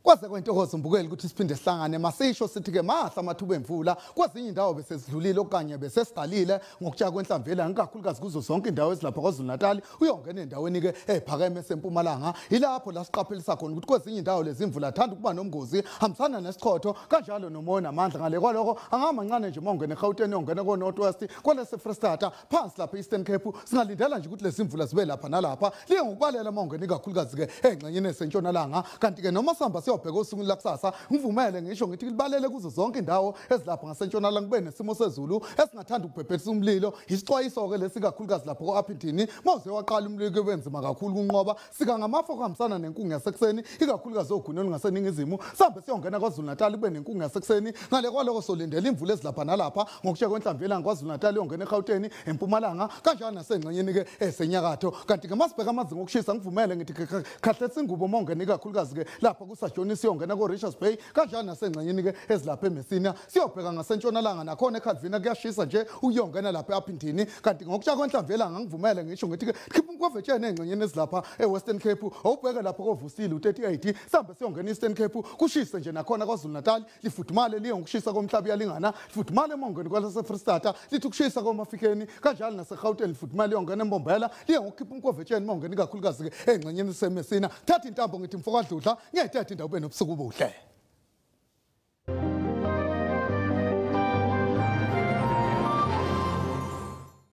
Kwaze kwentokozo mbukeli ukuthi siphinde sihlangane. Masisho sithi ke mahla amathuba emvula kwezinye indawo bese sidlulile okanye bese siqalile ngokutsha kwenhlamvu yelanga, kakhulukazi kuzo zonke indawo ezilapha KwaZulu Natal, uyongena endaweni ke ephakeme sempumalanga. Ilapho la siqaphelisa khona ukuthi kwezinye indawo lezi imvula thanda ukuba nomgozi, hambisana nesichotho kanjalo nomoya namandla. Ngale kwaloko angamancane nje mawungena eGauteng, uyongena ko North West, kwalese Free State, phansi lapha Eastern Cape, singalindela nje ukuthi lezi imvula zibe lapha nalapha. Liye ngokubalela mawungena ikakhulukazi ke engxenyeni esentshonalanga. Kanti ke noma sihamba siyobheka osukwini lakusasa, ngivumele ngisho ngithi libalele kuzo zonke indawo ezilapha ngasentshonalanga, kube nesimo sezulu esingathanda ukubhebhethisa umlilo. Isixwayiso ke lesi kakhulukazi lapho ko-Upington, mawuze waqala umlilo kube nzima kakhulu ukunqoba. Sika ngamafu okuhambisana nenkungu yasekuseni, ikakhulukazi ogwini olungaseningizimu. Sihambe siyongena KwaZulu Natal, kube nenkungu yasekuseni. Ngale kwaloko solindela imvula ezilapha nalapha ngokutsha kwenhlamvu yelanga KwaZulu Natal, iyongena eGauteng, eMpumalanga kanjalo nasengxenyeni ke esenyakatho. Kanti ke masibheka amazinga okushisa, ngivumele ngithi khahletsa ingubo mawungena ikakhulukazi ke lapha kuSajoni, siyongena ko-Richards Bay kanjalo nasengxenyeni ke ezilapha eMessina. Siyobheka ngasentshonalanga nakhona eCalvina kuyashisa nje uyongena lapha e-Upington. Kanti ngokutsha kwenhlamvu yelanga ngivumele ngisho ngithi ke khipha umkhovetshene engxenyeni ezilapha eWestern Cape, awubheke lapha koVusile u38. Sihambe siyongena Eastern Cape, kushise nje nakhona KwaZulu Natal, lifudumale liye ngokushisa komhlaba uyalingana, lifudumale emongweni kwalase Free State, lithi ukushisa komafikeni kanjalo naseGauteng, lifudumale liyongena eMbombela, liye ngokukhipha umkhovetshene mawungena ikakhulukazi ke engxenyeni seMessina. Thatha intambo ngithi mfokadludla ngiyayithatha indawo, ube nobusuku obuhle.